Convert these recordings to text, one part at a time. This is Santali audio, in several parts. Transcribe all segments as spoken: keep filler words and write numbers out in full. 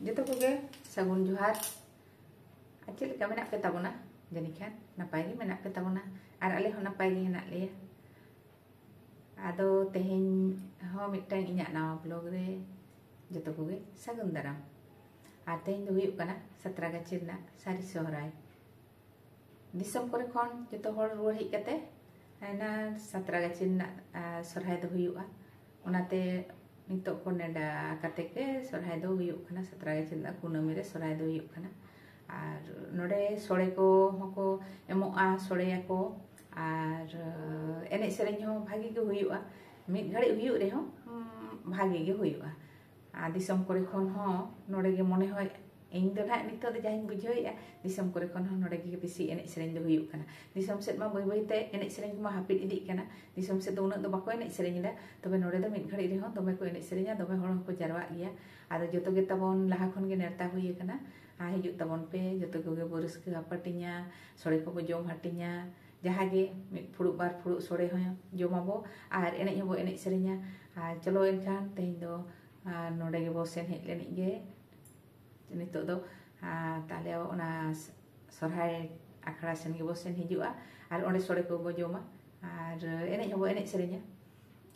ᱡᱚᱛᱚ ᱠᱚᱜᱮ ᱥᱟᱹᱜᱩᱱ ᱡᱚᱦᱟᱨ᱾ ᱟᱨ ᱪᱮᱫ ᱞᱮᱠᱟ ᱢᱮᱱᱟᱜ ᱯᱮ ᱛᱟᱵᱚᱱᱟ? ᱡᱟᱹᱱᱤᱡ ᱠᱷᱟᱱ ᱱᱟᱯᱟᱭ ᱜᱮ ᱢᱮᱱᱟᱜ ᱯᱮ ᱛᱟᱵᱚᱱᱟ, ᱟᱨ ᱟᱞᱮ ᱦᱚᱸ ᱱᱟᱯᱟᱭ ᱜᱮ ᱦᱮᱱᱟᱜ ᱞᱮᱭᱟ᱾ ᱟᱫᱚ ᱛᱮᱦᱮᱧ ᱦᱚᱸ ᱢᱤᱫᱴᱟᱝ ᱤᱧᱟᱹᱜ ᱱᱟᱣᱟ ᱵᱞᱚᱜ ᱨᱮ ᱡᱚᱛᱚ ᱠᱚᱜᱮ ᱥᱟᱹᱜᱩᱱ ᱫᱟᱨᱟᱢ᱾ ᱟᱨ ᱛᱮᱦᱮᱧ ᱫᱚ ᱦᱩᱭᱩᱜ ᱠᱟᱱᱟ ᱥᱟᱛᱨᱟᱜᱟᱪᱷᱤ ᱨᱮᱱᱟᱜ ᱥᱟᱹᱨᱤ ᱥᱚᱦᱨᱟᱭ᱾ ᱫᱤᱥᱚᱢ ᱠᱚᱨᱮ ᱠᱷᱚᱱ ᱡᱚᱛᱚ ᱦᱚᱲ ᱨᱩᱣᱟᱹᱲ ᱦᱮᱡ ᱠᱟᱛᱮ ᱦᱟᱱᱟ ᱥᱟᱛᱨᱟᱜᱟᱪᱷᱤ ᱨᱮᱱᱟᱜ, ᱟᱨ, ᱥᱚᱨᱦᱟᱭ ᱫᱚ ᱦᱩᱭᱩᱜᱼᱟ᱾ ᱚᱱᱟᱛᱮ ᱱᱤᱛᱚᱜ ᱠᱚ ᱱᱮᱰᱟ ᱠᱟᱛᱮ ᱜᱮ ᱥᱚᱨᱦᱟᱭ ᱫᱚ ᱦᱩᱭᱩᱜ ᱠᱟᱱᱟ᱾ ᱥᱟᱛᱨᱟᱜᱟᱪᱷᱤ ᱨᱮᱱᱟᱜ ᱠᱩᱱᱟᱹᱢᱤ ᱨᱮ ᱥᱚᱨᱦᱟᱭ ᱫᱚ ᱦᱩᱭᱩᱜ ᱠᱟᱱᱟ᱾ ᱟᱨ ᱱᱚᱰᱮ ᱥᱚᱲᱮ ᱠᱚ ᱦᱚᱸᱠᱚ ᱮᱢᱚᱜᱼᱟ, ᱥᱚᱲᱮᱭᱟᱠᱚ᱾ ᱟᱨ, ᱮᱱᱮᱡ ᱥᱮᱨᱮᱧ ᱦᱚᱸ ᱵᱷᱟᱜᱤ ᱜᱮ ᱦᱩᱭᱩᱜᱼᱟ᱾ ᱢᱤᱫ ᱜᱷᱟᱹᱲᱤᱡ ᱦᱩᱭᱩᱜ ᱨᱮᱦᱚᱸ, ᱩᱢ, ᱵᱷᱟᱜᱤ ᱜᱮ ᱦᱩᱭᱩᱜᱼᱟ᱾ ᱟᱨ ᱫᱤᱥᱚᱢ ᱠᱚᱨᱮ ᱠᱷᱚᱱ ᱦᱚᱸ ᱱᱚᱰᱮ ᱜᱮ ᱢᱚᱱᱮ ᱦᱚᱭ, ᱤᱧ ᱫᱚ ᱱᱟᱦᱟᱜ ᱱᱤᱛᱚᱜ ᱫᱚ ᱡᱟᱦᱟᱸᱧ ᱵᱩᱡᱷᱟᱹᱣᱮᱫᱼᱟ, ᱫᱤᱥᱚᱢ ᱠᱚᱨᱮ ᱠᱷᱚᱱ ᱦᱚᱸ ᱱᱚᱰᱮ ᱜᱮ ᱵᱮᱥᱤ ᱮᱱᱮᱡ ᱥᱮᱨᱮᱧ ᱫᱚ ᱦᱩᱭᱩᱜ ᱠᱟᱱᱟ᱾ ᱫᱤᱥᱚᱢ ᱥᱮᱫ ᱢᱟ ᱵᱟᱹᱭ ᱵᱟᱹᱭ ᱛᱮ ᱮᱱᱮᱡ ᱥᱮᱨᱮᱧ ᱠᱚᱢᱟ ᱦᱟᱹᱯᱤᱫ ᱤᱫᱤᱜ ᱠᱟᱱᱟ᱾ ᱫᱤᱥᱚᱢ ᱥᱮᱫ ᱫᱚ ᱩᱱᱟᱹᱜ ᱫᱚ ᱵᱟᱠᱚ ᱮᱱᱮᱡ ᱥᱮᱨᱮᱧ ᱮᱫᱟ, ᱛᱚᱵᱮ ᱱᱚᱰᱮ ᱫᱚ ᱢᱤᱫ ᱜᱷᱟᱹᱲᱤᱡ ᱨᱮᱦᱚᱸ ᱫᱚᱢᱮ ᱠᱚ ᱮᱱᱮᱡ ᱥᱮᱨᱮᱧᱟ, ᱫᱚᱢᱮ ᱦᱚᱲ ᱦᱚᱸᱠᱚ ᱡᱟᱨᱣᱟᱜ ᱜᱮᱭᱟ᱾ ᱟᱫᱚ ᱡᱚᱛᱚ ᱜᱮ ᱛᱟᱵᱚᱱ ᱞᱟᱦᱟ ᱠᱷᱚᱱ ᱜᱮ ᱱᱮᱣᱛᱟ ᱦᱩᱭ ᱟᱠᱟᱱᱟ᱾ ᱟᱨ ᱦᱤᱡᱩᱜ ᱛᱟᱵᱚᱱ ᱯᱮ, ᱡᱚᱛᱚ ᱠᱚᱜᱮ ᱵᱚ ᱨᱟᱹᱥᱠᱟᱹ ᱦᱟᱯᱟᱴᱤᱧᱟ, ᱥᱚᱲᱮ ᱠᱚᱵᱚ ᱡᱚᱢ ᱦᱟᱹᱴᱤᱧᱟ, ᱡᱟᱦᱟᱸ ᱜᱮ ᱢᱤᱫ ᱯᱷᱩᱲᱩᱜ ᱵᱟᱨ ᱯᱷᱩᱲᱩᱜ ᱥᱚᱲᱮ ᱦᱚᱸ ᱡᱚᱢᱟᱵᱚ ᱟᱨ ᱮᱱᱮᱡ ᱦᱚᱸᱵᱚ ᱮᱱᱮᱡ ᱥᱮᱨᱮᱧᱟ᱾ ᱟᱨ ᱪᱚᱞᱚ ᱮᱱᱠᱷᱟᱱ ᱛᱮᱦᱮᱧ ᱫᱚ, ᱟᱨ ᱱᱚᱰᱮ ᱜᱮᱵᱚ ᱥᱮᱱ ᱦᱮᱡ ᱞᱮᱱᱤᱡ ᱜᱮ᱾ ᱱᱤᱛᱚᱜ ᱫᱚ, ᱟᱨ ᱛᱟᱦᱞᱮ ᱚᱱᱟ ᱥᱚᱨᱦᱟᱭ ᱟᱠᱷᱲᱟ ᱥᱮᱱ ᱜᱮᱵᱚ ᱥᱮᱱ ᱦᱤᱡᱩᱜᱼᱟ ᱟᱨ ᱚᱸᱰᱮ ᱥᱚᱲᱮ ᱠᱚᱵᱚ ᱡᱚᱢᱟ ᱟᱨ ᱮᱱᱮᱡ ᱦᱚᱸᱵᱚ ᱮᱱᱮᱡ ᱥᱮᱨᱮᱧᱟ᱾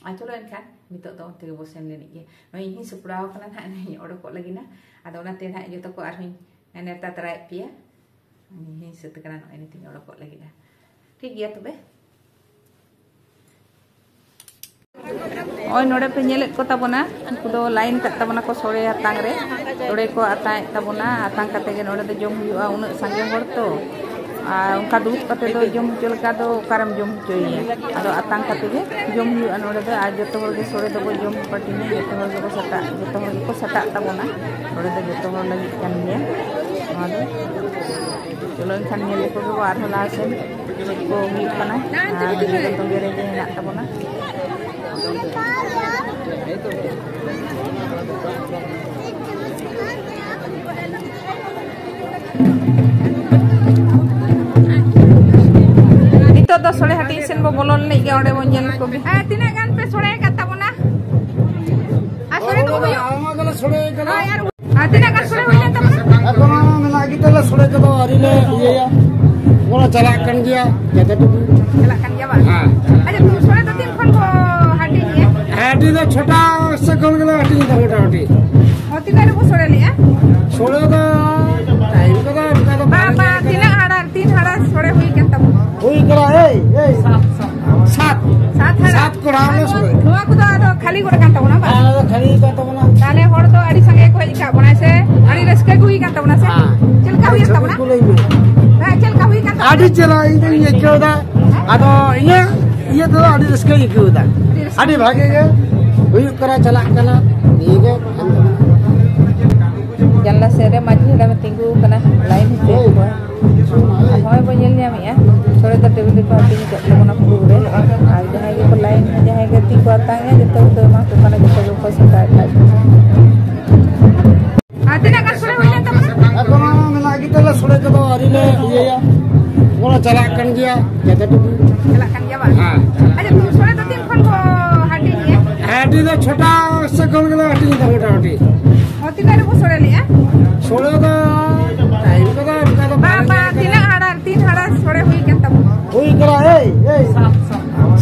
ᱟᱨ ᱪᱚᱞᱚ ᱮᱱᱠᱷᱟᱱ ᱱᱤᱛᱚᱜ ᱫᱚ ᱚᱱᱛᱮ ᱜᱮᱵᱚ ᱥᱮᱱ ᱞᱮᱱᱤᱡ ᱜᱮ᱾ ᱱᱚᱜᱼᱚᱭ ᱤᱧ ᱦᱚᱸᱧ ᱥᱟᱯᱲᱟᱣ ᱟᱠᱟᱱᱟ ᱱᱟᱦᱟᱜ, ᱤᱧ ᱚᱰᱚᱠᱚᱜ ᱞᱟᱹᱜᱤᱫ ᱱᱟ᱾ ᱟᱫᱚ ᱚᱱᱟᱛᱮ ᱱᱟᱦᱟᱜ ᱡᱚᱛᱚ ᱠᱚ ᱟᱨᱦᱚᱸᱧ ᱱᱮᱣᱛᱟ ᱛᱟᱨᱟᱭᱮᱫ ᱯᱮᱭᱟ᱾ ᱤᱧ ᱦᱚᱸᱧ ᱥᱟᱹᱛ ᱟᱠᱟᱱᱟ, ᱱᱚᱜᱼᱚᱭ ᱱᱤᱛᱚᱜ ᱤᱧ ᱚᱰᱚᱠᱚᱜ ᱞᱟᱹᱜᱤᱫ ᱱᱟ᱾ ᱴᱷᱤᱠ ᱜᱮᱭᱟ ᱛᱚᱵᱮ᱾ ᱱᱚᱜᱼᱚᱭ ᱱᱚᱰᱮ ᱯᱮ ᱧᱮᱞᱮᱫ ᱠᱚ ᱛᱟᱵᱚᱱᱟ, ᱩᱱᱠᱩ ᱫᱚ ᱞᱟᱭᱤᱱ ᱠᱟᱜ ᱛᱟᱵᱚᱱᱟ ᱠᱚ ᱥᱚᱲᱮ ᱟᱛᱟᱝ ᱨᱮ᱾ ᱥᱚᱲᱮ ᱠᱚ ᱟᱛᱟᱝ ᱮᱫ ᱛᱟᱵᱚᱱᱟ, ᱟᱛᱟᱝ ᱠᱟᱛᱮ ᱜᱮ ᱱᱚᱰᱮ ᱫᱚ ᱡᱚᱢ ᱦᱩᱭᱩᱜᱼᱟ, ᱩᱱᱟᱹᱜ ᱥᱟᱸᱜᱮ ᱦᱚᱲ ᱛᱚ᱾ ᱟᱨ ᱚᱱᱠᱟ ᱫᱩᱲᱩᱵ ᱠᱟᱛᱮ ᱫᱚ ᱡᱚᱢ ᱦᱚᱪᱚ ᱞᱮᱠᱟ ᱫᱚ ᱚᱠᱟᱨᱮᱢ ᱡᱚᱢ ᱦᱚᱪᱚᱭᱮᱭᱟ? ᱟᱫᱚ ᱟᱛᱟᱝ ᱠᱟᱛᱮ ᱜᱮ ᱡᱚᱢ ᱦᱩᱭᱩᱜᱼᱟ ᱱᱚᱰᱮ ᱫᱚ᱾ ᱟᱨ ᱡᱚᱛᱚ ᱦᱚᱲ ᱜᱮ ᱥᱚᱲᱮ ᱫᱚᱵᱚ ᱡᱚᱢ ᱦᱟᱹᱴᱤᱧᱟ, ᱡᱚᱛᱚ ᱦᱚᱲ ᱜᱮᱵᱚ ᱥᱟᱴᱟᱜ, ᱡᱚᱛᱚ ᱦᱚᱲ ᱜᱮᱠᱚ ᱥᱟᱴᱟᱜ ᱛᱟᱵᱚᱱᱟ᱾ ᱱᱚᱰᱮ ᱫᱚ ᱡᱚᱛᱚ ᱦᱚᱲ ᱞᱟᱹᱜᱤᱫ ᱠᱟᱱ ᱜᱮᱭᱟ ᱱᱚᱣᱟ ᱫᱚ᱾ ᱪᱚᱞᱚ ᱮᱱᱠᱷᱟᱱ ᱧᱮᱞ ᱞᱮᱠᱚ ᱜᱮᱵᱚ ᱟᱨᱦᱚᱸ ᱞᱟᱦᱟ ᱥᱮᱱ ᱪᱮᱫ ᱠᱚ ᱦᱩᱭᱩᱜ ᱠᱟᱱᱟ᱾ ᱟᱨ ᱱᱤᱭᱟᱹ ᱫᱚ ᱛᱚᱸᱜᱮ ᱨᱮᱜᱮ ᱦᱮᱱᱟᱜ ᱛᱟᱵᱚᱱᱟ᱾ ᱱᱤᱛᱚᱜ ᱫᱚ ᱥᱚᱲᱮ ᱦᱟᱹᱴᱤᱧ ᱥᱮᱱ ᱵᱚ ᱵᱚᱞᱚ ᱞᱮᱱᱤᱡ ᱜᱮ, ᱚᱸᱰᱮ ᱵᱚᱱ ᱧᱮᱞ ᱠᱚᱜᱮ᱾ ᱦᱮᱸ, ᱛᱤᱱᱟᱹᱜ ᱜᱟᱱ ᱯᱮ ᱥᱚᱲᱮ ᱟᱠᱟᱫ ᱛᱟᱵᱚᱱᱟ? ᱟᱨ ᱥᱚᱲᱮ ᱫᱚ ᱦᱩᱭᱩᱜ-, ᱟᱭᱢᱟ ᱜᱮᱞᱮ ᱥᱚᱲᱮ ᱟᱠᱟᱫᱟ᱾ ᱦᱳᱭ, ᱟᱨ, ᱟᱨ ᱛᱤᱱᱟᱹᱜ ᱜᱟᱱ ᱥᱚᱲᱮ ᱠᱚᱫᱚ ᱟᱹᱣᱨᱤ ᱞᱮ ᱤᱭᱟᱹᱭᱟ, ᱚᱱᱟ ᱪᱟᱞᱟᱜ ᱠᱟᱱ ᱜᱮᱭᱟ ᱡᱚᱛᱚ ᱴᱩᱠᱩ᱾ ᱪᱟᱞᱟᱜ ᱠᱟᱱ ᱜᱮᱭᱟ ᱵᱟᱝ? ᱦᱮᱸ᱾ ᱟᱪᱪᱷᱟ, ᱛᱚ ᱥᱚᱲᱮ ᱫᱚ ᱛᱤᱱ ᱠᱷᱚᱱ ᱠᱚ ᱦᱟᱹᱴᱤᱧᱮᱜᱼᱟ? ᱦᱟᱹᱴᱤᱧ ᱫᱚ ᱪᱷᱚᱴᱟ ᱥᱮᱫ ᱠᱷᱚᱱ ᱜᱮᱞᱮ ᱦᱟᱹᱴᱤᱧ ᱮᱫᱟ ᱢᱚᱴᱟᱢᱩᱴᱤ᱾ ᱚ, ᱛᱤᱱᱟᱹᱜ ᱨᱮᱵᱚ ᱥᱚᱲᱮ ᱞᱮᱜᱼᱟ? ᱥᱚᱲᱮ ᱫᱚ ᱴᱟᱭᱤᱢ ᱠᱚᱫᱚ ᱚᱱᱠᱟ ᱫᱚ ᱵᱟᱝ, ᱵᱟᱝ ᱵᱟᱝ, ᱧᱮᱞ ᱛᱤᱱᱟᱹᱜ ᱟᱠᱟᱱᱟ᱾ ᱦᱟᱲᱟᱨ, ᱛᱤᱱ ᱦᱟᱲᱟᱨ ᱥᱚᱲᱮ ᱦᱩᱭ ᱠᱟᱱ ᱛᱟᱵᱚᱱᱟ? ᱦᱩᱭ ᱠᱟᱱᱟ, ᱮᱭ, ᱮᱭ, ᱥᱟᱛ, ᱥᱟᱛ᱾ ᱥᱟᱛ ᱦᱟᱲᱟᱨ? ᱥᱟᱛ ᱠᱚᱲᱟ ᱞᱮ ᱥᱚᱲᱮ᱾ ᱱᱚᱣᱟ ᱠᱚᱫᱚ ᱟᱫᱚ ᱠᱷᱟᱹᱞᱤ ᱜᱚᱫ ᱠᱟᱱ ᱛᱟᱵᱚᱱᱟ ᱵᱟᱝ? ᱦᱮᱸ, ᱟᱫᱚ ᱠᱷᱟᱹᱞᱤ ᱠᱟᱱ ᱛᱟᱵᱚᱱᱟ᱾ ᱛᱟᱦᱞᱮ ᱦᱚᱲ ᱫᱚ ᱟᱹᱰᱤ ᱥᱟᱸᱜᱮ ᱠᱚ ᱦᱮᱡ ᱟᱠᱟᱫ ᱵᱚᱱᱟ ᱥᱮ? ᱟᱹᱰᱤ ᱨᱟᱹᱥᱠᱟᱹ ᱜᱮ ᱦᱩᱭ ᱠᱟᱱ ᱛᱟᱵᱚᱱᱟ ᱥᱮ? ᱦᱮᱸ᱾ ᱪᱮᱫ ᱞᱮᱠᱟ ᱦᱩᱭᱮᱱ ᱛᱟᱵᱚᱱᱟ? ᱠᱚ ᱞᱟᱹᱭ ᱢᱮ᱾ ᱦᱮᱸ, ᱪᱮᱫ ᱞᱮᱠᱟ ᱦᱩᱭ ᱠᱟᱱ ᱛᱟᱵᱚᱱᱟ? ᱟᱹᱰᱤ ᱪᱮᱦᱨᱟ ᱤᱧ ᱫᱚᱧ ᱟᱹᱭᱠᱟᱹᱣ ᱮᱫᱟ᱾ ᱟᱫᱚ ᱤᱧᱟᱹᱜ ᱤᱭᱟᱹ ᱛᱮᱫᱚ ᱟᱹᱰᱤ ᱨᱟᱹᱥᱠᱟᱹᱧ ᱟᱹᱭᱠᱟᱹᱣ ᱮᱫᱟ᱾ ᱟᱹᱰᱤ ᱨᱟᱹᱥᱠᱟᱹ᱾ ᱟᱹᱰᱤ ᱵᱷᱟᱜᱮ ᱜᱮ ᱦᱩᱭᱩᱜ ᱠᱟᱱᱟ, ᱪᱟᱞᱟᱜ ᱠᱟᱱᱟ, ᱱᱤᱭᱟᱹ ᱜᱮ ᱠᱟᱱ ᱛᱟᱵᱚᱱᱟ᱾ ᱡᱟᱱᱞᱟ ᱥᱮᱫ ᱨᱮ ᱢᱟᱹᱡᱷᱤ ᱦᱟᱲᱟᱢᱮ ᱛᱤᱸᱜᱩ ᱟᱠᱟᱱᱟ, ᱞᱟᱭᱤᱱ ᱦᱚᱪᱚᱭᱮᱫ ᱠᱚᱣᱟ᱾ ᱟᱨ ᱱᱚᱜᱼᱚᱭ ᱵᱚᱱ ᱧᱮᱞ ᱧᱟᱢᱮᱫᱼᱟ, ᱥᱚᱲᱮ ᱫᱚ ᱴᱮᱵᱤᱞ ᱨᱮᱠᱚ ᱦᱟᱹᱴᱤᱧ ᱟᱠᱟᱫ ᱛᱟᱵᱚᱱᱟ ᱯᱩᱨᱩᱵ ᱨᱮ᱾ ᱟᱨ ᱡᱟᱦᱟᱸᱭ ᱜᱮᱠᱚ ᱞᱟᱭᱤᱱ, ᱡᱟᱦᱟᱸᱭ ᱜᱮ ᱛᱤ ᱠᱚ ᱟᱛᱟᱝ ᱮᱫᱼᱟ, ᱡᱚᱛᱚ ᱜᱮᱠᱚ ᱮᱢᱟ ᱠᱚ ᱠᱟᱱᱟ, ᱡᱚᱛᱚ ᱜᱮᱠᱚ ᱥᱟᱯᱲᱟᱣᱮᱫ ᱠᱚᱣᱟ᱾ ᱟᱨ ᱛᱤᱱᱟᱹᱜ ᱜᱟᱱ ᱥᱚᱲᱮ ᱦᱩᱭ ᱞᱮᱱ ᱛᱟᱵᱚᱱᱟ? ᱮᱠᱷᱚᱱ ᱦᱚᱸ ᱢᱮᱱᱟᱜ ᱜᱮᱛᱟᱞᱮ, ᱥᱚᱲᱮ ᱠᱚᱫᱚ ᱟᱹᱣᱨᱤ ᱞᱮ ᱤᱭᱟᱹᱭᱟ, ᱚᱱᱟ ᱪᱟᱞᱟᱜ ᱠᱟᱱ ᱜᱮᱭᱟ ᱡᱚᱛᱚ ᱴᱩᱠᱩ᱾ ᱪᱟᱞᱟᱜ ᱠᱟᱱ ᱜᱮᱭᱟ ᱵᱟᱝ? ᱦᱮᱸ᱾ ᱟᱪᱪᱷᱟ, ᱛᱚ ᱥᱚᱲᱮ ᱫᱚ ᱛᱤᱱ ᱠᱷᱚᱱ ᱠᱚ ᱦᱟᱹᱴᱤᱧᱮᱜᱼᱟ? ᱦᱟᱹᱴᱤᱧ ᱫᱚ ᱪᱷᱚᱴᱟ ᱥᱮᱫ ᱠᱷᱚᱱ ᱜᱮᱞᱮ ᱦᱟᱹᱴᱤᱧ ᱮᱫᱟ ᱢᱚᱴᱟᱢᱩᱴᱤ᱾ ᱚ, ᱛᱤᱱᱟᱹᱜ ᱨᱮᱵᱚ ᱥᱚᱲᱮ ᱞᱮᱜᱼᱟ? ᱥᱚᱲᱮ ᱫᱚ ᱴᱟᱭᱤᱢ ᱠᱚᱫᱚ ᱚᱱᱠᱟ ᱫᱚ ᱵᱟᱝ, ᱵᱟᱝ ᱵᱟᱝ, ᱧᱮᱞ ᱛᱤᱱᱟᱹᱜ ᱟᱠᱟᱱᱟ᱾ ᱦᱟᱲᱟᱨ, ᱛᱤᱱ ᱦᱟᱲᱟᱨ ᱥᱚᱲᱮ ᱦᱩᱭ ᱠᱟᱱ ᱛᱟᱵᱚᱱᱟ? ᱦᱩᱭ ᱠᱟᱱᱟ, ᱮᱭ, ᱮᱭ,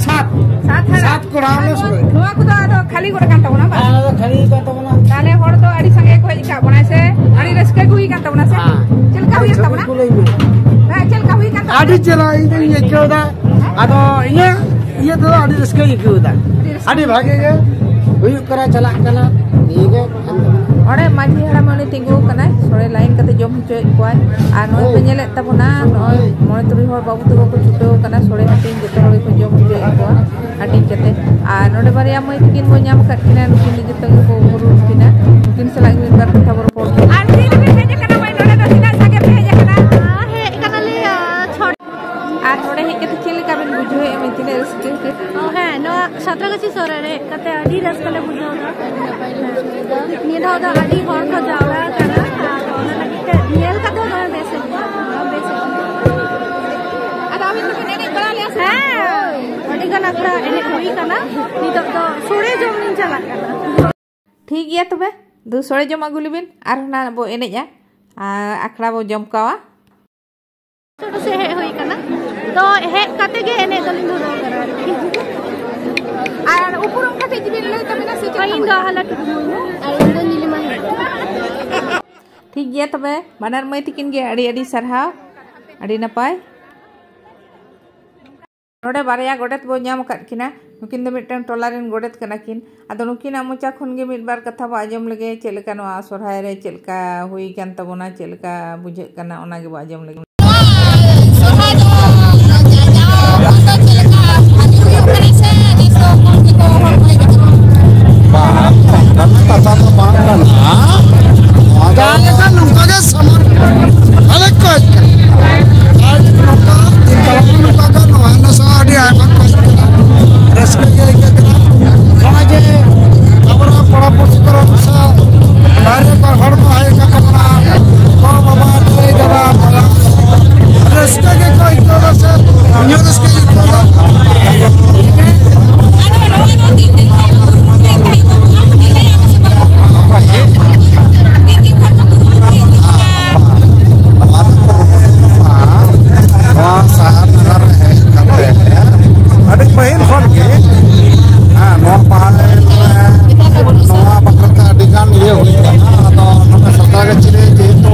ᱥᱟᱛ᱾ ᱥᱟᱛ ᱦᱟᱲᱟᱨ? ᱥᱟᱛ ᱠᱚᱲᱟ ᱞᱮ ᱥᱚᱲᱮ᱾ ᱱᱚᱣᱟ ᱠᱚᱫᱚ ᱟᱫᱚ ᱠᱷᱟᱹᱞᱤ ᱜᱚᱫ ᱠᱟᱱ ᱛᱟᱵᱚᱱᱟ ᱵᱟᱝ? ᱦᱮᱸ, ᱟᱫᱚ ᱠᱷᱟᱹᱞᱤ ᱠᱟᱱ ᱛᱟᱵᱚᱱᱟ᱾ ᱛᱟᱦᱞᱮ ᱦᱚᱲ ᱫᱚ ᱟᱹᱰᱤ ᱥᱟᱸᱜᱮ ᱠᱚ ᱦᱮᱡ ᱟᱠᱟᱫ ᱵᱚᱱᱟ ᱥᱮ? ᱟᱹᱰᱤ ᱨᱟᱹᱥᱠᱟᱹ ᱜᱮ ᱦᱩᱭ ᱠᱟᱱ ᱛᱟᱵᱚᱱᱟ ᱥᱮ? ᱦᱮᱸ᱾ ᱪᱮᱫ ᱞᱮᱠᱟ ᱦᱩᱭᱮᱱ ᱛᱟᱵᱚᱱᱟ? ᱠᱚ ᱞᱟᱹᱭ ᱢᱮ᱾ ᱦᱮᱸ, ᱪᱮᱫ ᱞᱮᱠᱟ ᱦᱩᱭ ᱠᱟᱱ ᱛᱟᱵᱚᱱᱟ? ᱟᱹᱰᱤ ᱪᱮᱦᱨᱟ ᱤᱧ ᱫᱚᱧ ᱟᱹᱭᱠᱟᱹᱣ ᱮᱫᱟ᱾ ᱟᱫᱚ ᱤᱧᱟᱹᱜ ᱤᱭᱟᱹ ᱛᱮᱫᱚ ᱟᱹᱰᱤ ᱨᱟᱹᱥᱠᱟᱹᱧ ᱟᱹᱭᱠᱟᱹᱣ ᱮᱫᱟ᱾ ᱟᱹᱰᱤ ᱨᱟᱹᱥᱠᱟᱹ᱾ ᱟᱹᱰᱤ ᱵᱷᱟᱜᱮ ᱜᱮ ᱦᱩᱭᱩᱜ ᱠᱟᱱᱟ, ᱪᱟᱞᱟᱜ ᱠᱟᱱᱟ, ᱱᱤᱭᱟᱹ ᱜᱮ ᱠᱟᱱ ᱛᱟᱵᱚᱱᱟ᱾ ᱚᱸᱰᱮ ᱢᱟᱹᱡᱷᱤ ᱦᱟᱲᱟᱢ ᱩᱱᱤ ᱛᱤᱸᱜᱩ ᱟᱠᱟᱱᱟᱭ, ᱥᱚᱲᱮ ᱞᱟᱭᱤᱱ ᱠᱟᱛᱮ ᱡᱚᱢ ᱦᱚᱪᱚᱭᱮᱫ ᱠᱚᱣᱟᱭ᱾ ᱟᱨ ᱱᱚᱜᱼᱚᱭ ᱯᱮ ᱧᱮᱞᱮᱫ ᱛᱟᱵᱚᱱᱟ, ᱱᱚᱜᱼᱚᱭ ᱢᱚᱬᱮ ᱛᱩᱨᱩᱭ ᱦᱚᱲ ᱵᱟᱹᱵᱩ ᱛᱟᱠᱚ ᱠᱚ ᱪᱷᱩᱴᱟᱹᱣ ᱟᱠᱟᱱᱟ ᱥᱚᱲᱮ ᱦᱟᱹᱴᱤᱧ, ᱡᱚᱛᱚ ᱦᱚᱲ ᱜᱮᱠᱚ ᱡᱚᱢ ᱦᱚᱪᱚᱭᱮᱫ ᱠᱚᱣᱟ ᱦᱟᱹᱴᱤᱧ ᱠᱟᱛᱮ᱾ ᱟᱨ ᱱᱚᱰᱮ ᱵᱟᱨᱭᱟ ᱢᱟᱹᱭ ᱛᱟᱹᱠᱤᱱ ᱵᱚᱱ ᱧᱟᱢ ᱟᱠᱟᱫ ᱠᱤᱱᱟ, ᱱᱩᱠᱤᱱ ᱫᱚ ᱡᱚᱛᱚ ᱜᱮᱠᱚ ᱩᱯᱨᱩᱢ ᱠᱤᱱᱟ, ᱱᱩᱠᱤᱱ ᱥᱟᱞᱟᱜ ᱜᱮ ᱢᱤᱫ ᱵᱟᱨ ᱠᱟᱛᱷᱟ ᱵᱚᱱ ᱨᱚᱯᱚᱲ ᱠᱟᱱᱟ᱾ ᱟᱨ ᱛᱤ ᱨᱮᱵᱤᱱ ᱦᱮᱡ ᱟᱠᱟᱱᱟ ᱢᱟᱹᱭ? ᱱᱚᱰᱮ ᱫᱚ ᱛᱤᱱᱟᱹᱜ ᱥᱟᱸᱜᱮ ᱯᱮ ᱦᱮᱡ ᱟᱠᱟᱱᱟ? ᱦᱮᱡ ᱠᱟᱱᱟᱞᱮ, ᱟᱨ ᱱᱚᱰᱮ ᱦᱮᱡ ᱠᱟᱛᱮ ᱪᱮᱫ ᱞᱮᱠᱟ ᱵᱮᱱ ᱵᱩᱡᱷᱟᱹᱣᱮᱫᱼᱟ? ᱢᱮ ᱛᱤᱱᱟᱹᱜ ᱨᱟᱹᱥᱠᱟᱹ? ᱚ, ᱦᱮᱸ, ᱱᱚᱣᱟ ᱥᱟᱸᱛᱨᱟᱜᱟᱹᱪᱷᱤ ᱥᱚᱦᱚᱨ ᱨᱮ ᱦᱮᱡ ᱠᱟᱛᱮ ᱟᱹᱰᱤ ᱨᱟᱹᱥᱠᱟᱹ ᱞᱮ ᱵᱩᱡᱷᱟᱹᱣ ᱮᱫᱟ᱾ ᱱᱤᱭᱟᱹ ᱫᱷᱟᱣ ᱫᱚ ᱟᱹᱰᱤ ᱦᱚᱲ ᱠᱚ ᱡᱟᱣᱨᱟ ᱟᱠᱟᱱᱟ, ᱟᱨ ᱚᱱᱟ ᱞᱟᱹᱜᱤᱫ ᱛᱮ ᱧᱮᱞ ᱠᱟᱛᱮ ᱦᱚᱸ ᱫᱚᱢᱮ ᱵᱮᱥ ᱟᱹᱭᱠᱟᱹᱜ ᱠᱟᱱᱟ, ᱵᱮᱥ ᱟᱹᱭᱠᱟᱹᱜ ᱠᱟᱱᱟ᱾ ᱟᱫᱚ ᱟᱹᱵᱤᱱ ᱫᱚᱵᱤᱱ ᱮᱱᱮᱡ ᱵᱟᱲᱟ ᱞᱮᱜᱼᱟ ᱥᱮ? ᱦᱮᱸ, ᱟᱹᱰᱤ ᱜᱟᱱ ᱟᱠᱷᱲᱟ ᱮᱱᱮᱡ ᱦᱩᱭ ᱠᱟᱱᱟ᱾ ᱱᱤᱛᱚᱜ ᱫᱚ ᱥᱚᱲᱮ ᱡᱚᱢ ᱞᱤᱧ ᱪᱟᱞᱟᱜ ᱠᱟᱱᱟ᱾ ᱴᱷᱤᱠ ᱜᱮᱭᱟ ᱛᱚᱵᱮ, ᱫᱩ ᱥᱚᱲᱮ ᱡᱚᱢ ᱟᱹᱜᱩ ᱞᱮᱵᱤᱱ, ᱟᱨ ᱦᱟᱱᱟ ᱵᱚ ᱮᱱᱮᱡᱼᱟ᱾ ᱟᱨ ᱟᱠᱷᱲᱟ ᱵᱚ ᱡᱚᱢ ᱠᱟᱣᱟ᱾ ᱪᱷᱳᱴᱳ ᱥᱮᱫ ᱦᱮᱡ ᱦᱩᱭ ᱠᱟᱱᱟ, ᱛᱚ ᱦᱮᱡ ᱠᱟᱛᱮ ᱜᱮ ᱮᱱᱮᱡ ᱫᱚᱞᱤᱧ ᱫᱷᱩᱨᱟᱹᱣ ᱠᱟᱱᱟ ᱟᱨᱠᱤ᱾ ᱟᱨ ᱩᱯᱨᱩᱢ ᱠᱟᱹᱴᱤᱡ ᱡᱩᱫᱤ ᱞᱟᱹᱭ ᱛᱟᱵᱤᱱᱟ ᱥᱮ ᱪᱮᱫ? ᱤᱧ ᱫᱚ ᱦᱟᱞᱟ ᱴᱩᱰᱩ ᱢᱩᱨᱢᱩ᱾ ᱟᱨ ᱤᱧ ᱫᱚ ᱱᱤᱞᱤᱢᱟ ᱦᱮᱢᱵᱨᱚᱢ᱾ ᱴᱷᱤᱠ ᱜᱮᱭᱟ, ᱛᱚᱵᱮ ᱵᱟᱱᱟᱨ ᱢᱟᱹᱭ ᱛᱤᱠᱤᱱ ᱜᱮ ᱟᱹᱰᱤ ᱟᱹᱰᱤ ᱥᱟᱨᱦᱟᱣ, ᱟᱹᱰᱤ ᱱᱟᱯᱟᱭ᱾ ᱱᱚᱰᱮ ᱵᱟᱨᱭᱟ ᱜᱚᱰᱮᱛ ᱵᱚ ᱧᱟᱢ ᱟᱠᱟᱫ ᱠᱤᱱᱟ᱾ ᱱᱩᱠᱤᱱ ᱫᱚ ᱢᱤᱫᱴᱟᱝ ᱴᱚᱞᱟ ᱨᱮᱱ ᱜᱚᱰᱮᱛ ᱠᱟᱱᱟ ᱠᱤᱱ᱾ ᱟᱫᱚ ᱱᱩᱠᱤᱱᱟᱜ ᱢᱚᱪᱟ ᱠᱷᱚᱱ ᱜᱮ ᱢᱤᱫ ᱵᱟᱨ ᱠᱟᱛᱷᱟ ᱵᱚ ᱟᱸᱡᱚᱢ ᱞᱮᱜᱮ, ᱪᱮᱫ ᱞᱮᱠᱟ ᱱᱚᱣᱟ ᱥᱚᱨᱦᱟᱭ ᱨᱮ ᱪᱮᱫ ᱞᱮᱠᱟ ᱦᱩᱭ ᱠᱟᱱ ᱛᱟᱵᱚᱱᱟ, ᱪᱮᱫ ᱞᱮᱠᱟ ᱵᱩᱡᱷᱟᱹᱜ ᱠᱟᱱᱟ, ᱚᱱᱟ ᱜᱮᱵᱚ ᱟᱸᱡᱚᱢ ᱞᱮᱜᱮ᱾ ᱥᱚᱨᱦᱟᱭ ᱫᱚ ᱡᱟᱣ ᱠᱷᱚᱱ ᱫᱚ ᱪᱮᱫ ᱞᱮᱠᱟ ᱵᱷᱟᱜᱮ ᱦᱩᱭᱩᱜ ᱠᱟᱱᱟ ᱥᱮ ᱱᱮᱥ ᱫᱚ ᱠᱚᱢ ᱜᱮᱠᱚ ᱦᱚᱲ ᱠᱚ ᱦᱮᱡ ᱟᱠᱟᱱᱟ? ᱵᱟᱝ, ᱚᱱᱠᱟᱱ ᱠᱟᱛᱷᱟ ᱫᱚ ᱵᱟᱝ ᱠᱟᱱᱟ᱾ ᱱᱚᱣᱟ ᱫᱚ ᱡᱟᱦᱟᱸ ᱞᱮᱠᱟ ᱱᱚᱝᱠᱟ ᱜᱮ ᱥᱟᱢᱟᱝ ᱟᱞᱮ ᱠᱚ ᱦᱮᱡ ᱠᱟᱱᱟ᱾ ᱟᱨ ᱱᱚᱝᱠᱟ ᱫᱤᱱ ᱠᱟᱞᱚᱢ ᱱᱚᱝᱠᱟ ᱜᱮ ᱱᱚᱣᱟ ᱦᱤᱞᱳᱜ ᱥᱟᱶ ᱟᱹᱰᱤ ᱟᱭᱢᱟ ᱠᱚ ᱦᱮᱡ ᱠᱟᱱᱟ᱾ ᱨᱟᱹᱥᱠᱟᱹ ᱜᱮ ᱟᱹᱭᱠᱟᱹᱜ ᱠᱟᱱᱟ᱾ ᱱᱚᱜᱼᱚᱭ ᱡᱮ ᱟᱵᱚᱨᱮᱱ ᱯᱟᱲᱟ ᱯᱩᱲᱥᱤ ᱠᱚᱨᱮᱱ ᱥᱮ ᱵᱟᱦᱨᱮ ᱠᱚᱨᱮᱱ ᱦᱚᱲ ᱠᱚ ᱦᱮᱡ ᱟᱠᱟᱱ ᱛᱟᱵᱚᱱᱟ, ᱜᱚ ᱵᱟᱵᱟ, ᱫᱟᱹᱭ ᱫᱟᱫᱟ, ᱵᱚᱭᱦᱟ, ᱨᱟᱹᱥᱠᱟᱹ ᱜᱮᱠᱚ ᱟᱹᱭᱠᱟᱹᱣ ᱫᱟ ᱥᱮ ᱤᱧ ᱦᱚᱸ ᱨᱟᱹᱥᱠᱟᱹᱧ ᱟᱹᱭᱠᱟᱹᱣ ᱫᱟ᱾ ᱱᱚᱣᱟ ᱥᱟᱦᱟᱨ ᱱᱟᱜᱟᱨ ᱨᱮ ᱦᱮᱡ ᱠᱟᱛᱮ ᱟᱹᱰᱤ ᱯᱟᱹᱦᱤᱞ ᱠᱷᱚᱱ ᱜᱮ, ᱦᱮᱸ, ᱱᱚᱣᱟ ᱯᱟᱦᱟᱲ ᱨᱮ ᱱᱚᱣᱟ ᱵᱟᱠᱷᱨᱟ ᱛᱮ ᱟᱹᱰᱤ ᱜᱟᱱ ᱤᱭᱟᱹ ᱦᱩᱭ ᱠᱟᱱᱟ᱾ ᱟᱫᱚ ᱱᱚᱰᱮ ᱥᱟᱱᱛᱟᱲ ᱜᱟᱹᱪᱷᱤ ᱨᱮ ᱡᱮᱦᱮᱛᱩ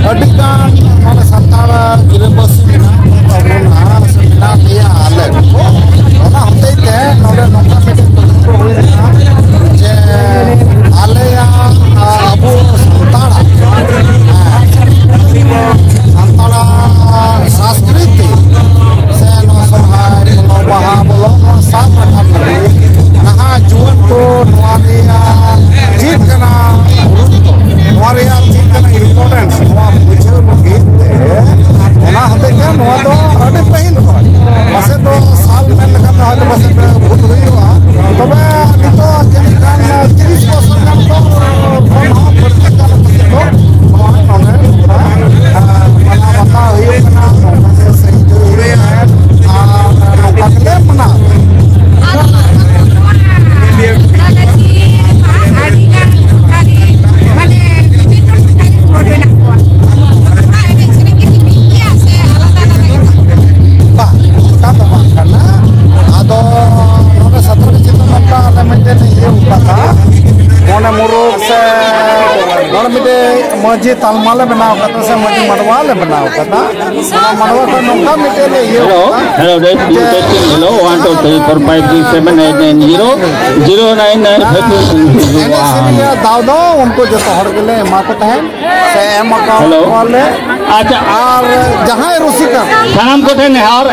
ᱟᱹᱰᱤ ᱜᱟᱱ ᱱᱚᱰᱮ ᱥᱟᱱᱛᱟᱲ ᱜᱤᱨᱟᱹᱵᱟᱹᱥᱤ ᱢᱮᱱᱟᱜ ᱠᱚ ᱛᱟᱵᱚᱱᱟ, ᱥᱮ ᱢᱮᱱᱟᱜ ᱞᱮᱭᱟ ᱟᱞᱮ, ᱚᱱᱟ ᱦᱚᱛᱮᱡ ᱛᱮ ᱱᱚᱰᱮ ᱱᱚᱝᱠᱟ ᱢᱤᱫᱴᱮᱱ ᱠᱩᱨᱩᱢᱩᱴᱩ ᱦᱩᱭ ᱞᱮᱱᱟ ᱡᱮ ᱟᱞᱮᱭᱟᱜ, ᱟᱵᱚ ᱥᱟᱱᱛᱟᱲᱟᱜ, ᱥᱟᱱᱛᱟᱲᱟᱜ ᱥᱚᱝᱥᱠᱨᱤᱛᱤ ᱥᱮ ᱱᱚᱣᱟ ᱥᱚᱨᱦᱟᱭ ᱵᱚᱞᱚ, ᱵᱟᱦᱟ ᱵᱚᱞᱚ, ᱱᱚᱣᱟ ᱥᱟᱵ ᱨᱟᱠᱟᱵ ᱞᱟᱹᱜᱤᱫ ᱱᱟᱦᱟᱜ ᱡᱩᱣᱟᱹᱱ ᱠᱚ ᱱᱚᱣᱟ ᱨᱮᱭᱟᱜ ᱪᱮᱫ ᱠᱟᱱᱟ ᱜᱩᱨᱩᱛᱛᱚ, ᱱᱚᱣᱟ ᱨᱮᱭᱟᱜ ᱪᱮᱫ ᱠᱟᱱᱟ importance, ᱱᱚᱣᱟ ᱵᱩᱡᱷᱟᱹᱣ ᱞᱟᱹᱜᱤᱫ ᱛᱮ, ᱚᱱᱟ ᱦᱚᱛᱮᱡ ᱛᱮ ᱱᱚᱣᱟ ᱫᱚ ᱟᱹᱰᱤ ᱯᱟᱹᱦᱤᱞ ᱠᱷᱚᱱ, ᱯᱟᱥᱮᱡ ᱫᱚ ᱥᱟᱞ ᱢᱮᱱ ᱞᱮᱠᱷᱟᱱ ᱫᱚ ᱦᱚᱭᱛᱳ ᱯᱟᱥᱮᱡ ᱵᱷᱩᱞ ᱦᱩᱭᱩᱜᱼᱟ, ᱛᱚᱵᱮ ᱱᱤᱛᱚᱜ ᱟᱨ ᱢᱤᱫᱴᱮᱡ ᱢᱟᱹᱡᱷᱤ ᱛᱟᱞᱢᱟ ᱞᱮ ᱵᱮᱱᱟᱣ ᱠᱟᱫᱟ ᱥᱮ ᱢᱟᱹᱡᱷᱤ ᱢᱟᱰᱣᱟ ᱞᱮ ᱵᱮᱱᱟᱣ ᱠᱟᱫᱟ᱾ ᱚᱱᱟ ᱢᱟᱰᱣᱟ ᱠᱷᱚᱱ ᱱᱚᱝᱠᱟ ᱢᱤᱫᱴᱮᱡ ᱞᱮ ᱤᱭᱟᱹ ᱦᱮᱞᱳ, ᱠᱟᱫᱟ hello, testing, testing, hello, one, two, three, four, five, six, seven, eight, nine, zero, zero, nine, nine, five, two, ᱮᱱᱮᱡ ᱥᱮᱨᱮᱧ ᱨᱮᱭᱟᱜ ᱫᱟᱣ ᱫᱚ ᱩᱱᱠᱩ ᱡᱚᱛᱚ ᱦᱚᱲ ᱜᱮᱞᱮ ᱮᱢᱟ ᱠᱚ ᱛᱟᱦᱮᱸᱫ ᱥᱮ ᱮᱢ ᱟᱠᱟᱫ ᱦᱮᱞᱳ᱾ ᱠᱚᱣᱟᱞᱮ᱾ ᱟᱪᱪᱷᱟ᱾ ᱟᱨ ᱡᱟᱦᱟᱸᱭ ᱨᱩᱥᱤᱠᱟ ᱥᱟᱱᱟᱢ ᱠᱚᱴᱷᱮᱱ ᱱᱮᱦᱚᱨ᱾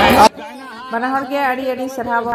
ᱵᱟᱱᱟ ᱦᱚᱲ ᱜᱮ ᱟᱹᱰᱤ ᱟᱹᱰᱤ ᱥᱟᱨᱦᱟᱣ᱾